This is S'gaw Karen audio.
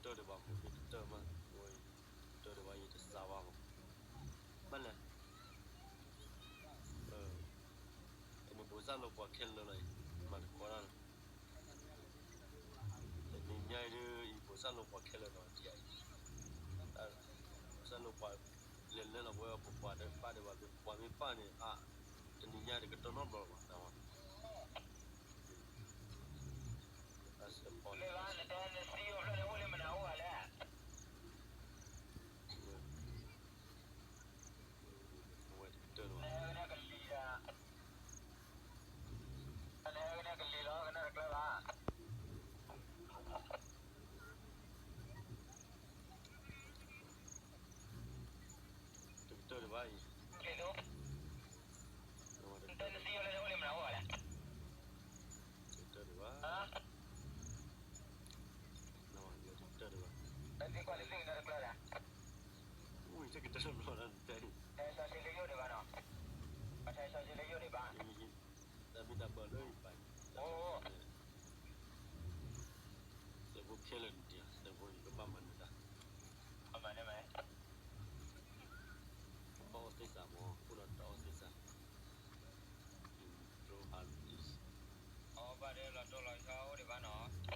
တၢ်ဒံးဘၣ်မူဒံးတၢ်မး, တၢ်ဒံးဘၣ်ယတစးဘၣ်မး, ဘၣ်လဲၣ်, အန့ၣ်ဘိးစၢ်လိာ်ပှၤခဲလၢာ်လီၤအံၤ, မၤတခီတၢ်လီၤ, တနံၤညါအံၤဒ်အံၤ ဘိးစၢ်လိာ်ပှၤခဲလၢာ်လီၤ, ဘိးစၢ်လိာ်ပှၤ လဲၤလဲၤလီၤဝဲပပှၤဒီးပာ်ဒံးဘၣ် ပပှၤမ့ၢ်ပာ်န့ၣ် အါ, တနံၤညါတကတီၢ်နီတဘျီလၢၤဘၣ်, တၢ်ဝဲ အဝဲတကတၢၢ်လီၤ, ကလံၤလီၤ ကနၣ်တကျၢၤဘၣ်, တကတၢၢ်ဒံးဘၣ်အံၤ, တနံၤညါအံၤလၢအိၣ်လၢမနုၤအိၣ်ဘၣ်လဲၣ်, တကတၢၢ်ဒံးဘၣ်, တကတၢၢ်ဒံးဘၣ်, တနံၤညါအံၤလၢတကတၢၢ်ဒံးဘၣ်, အိၣ်တကတၢၢ်လီၤ, တၢ်လီၤ, ပှၤထဲစီၤဆ့လၢယိၣ်ဒံးဘၣ်နီၤ, ပှၤထဲစီၤဆ့လၢယိၣ်ဒံးဘၣ်, တၢ်မ့ၢ်တၢ်ဘၢလၢယပာ်, အိၣ်, စဲးဖိခဲလၢာ်န့ၣ်တံၢ်, စဲးဖိန့ၣ်ကဘၣ်မၤန့ၢ်တၢ်, မၤန့ၢ်မး, ဘၣ်အီၣ်သ့ၣ်စးမး, အိၣ်ဒီးတၢ်အီၣ်သ့ၣ်စး, အီၣ်ဘၣ်ဒီးလီၤတိၢ်လီၤဆီအိၣ်ဒံးဘၣ်နီၤ